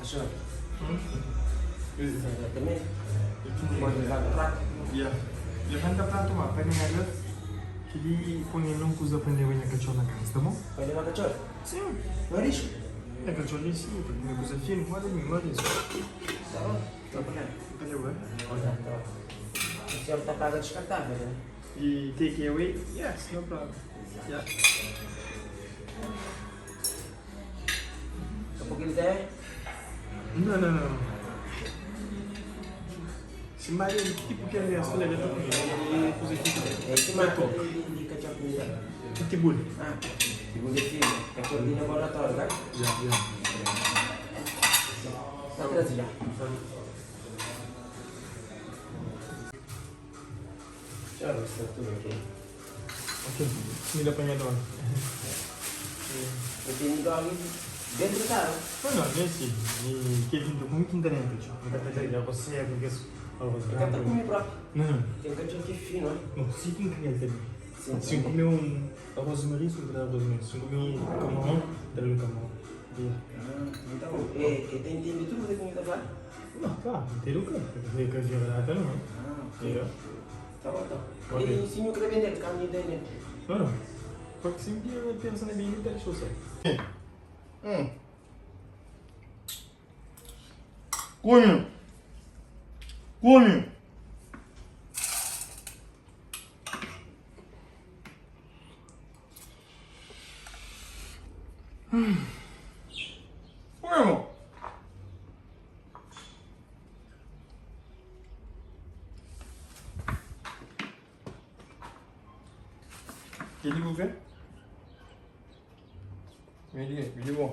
Kachor. Também. Pode levar prato. Yeah. Levanta prato ma pa nela kili poi nha num kuza pa leba nha kachor na kasa, ta bom? Vai leba kachor? Sim. Marisco? Nha kachor li sim, pa kume kuza finu, modi mi marisco. Ta bom, ta bom. Ta leba? Ok, ta bom. O senhor ta paga descartável, né? E take away? Yes, no problem. Yeah. Ka po kel té? Não, não, não. Si mari é tipo kel resto la, el ta kume. El kuza ki É ki marka di di katxor ki mi da? Pitbull. Ah, pitbull é fino. Katxor di laboratório, ka? Ya, ya. Ta traze já. Txau, sta tudu ok. Ok, mi da pa nha dóna. Bu tene dog dentru di karu? Não, não, nem si. Mi kel ki N ta kume ki N ta dentru txeu. N ka ta da arroz seku, kes arroz E ka ta branku. kume propi? Não, não. Ten katxor ki é finu, eh? Não, si ki N kre el ta bebe. Si N kume un arroz di marisku, N ta da arroz di marisku. Si N kume un kamaron, N ta da-l un kamaron. Yeah. Ah, nton, e ta intende tudu kuzê ki N ta fla? Não, klaru, N ta eduka-l. Ka ka vira lata, não. Ah, ok. Yeah. Tá bom, então. E si nhu kre bende-l, kantu nhu ta bende-l? Não, não. Porque si N pensa na bende, N ta dexa-u sai. Kume! Kume! Kume, irmon! Kel-li bu krê? Midi, midi bon.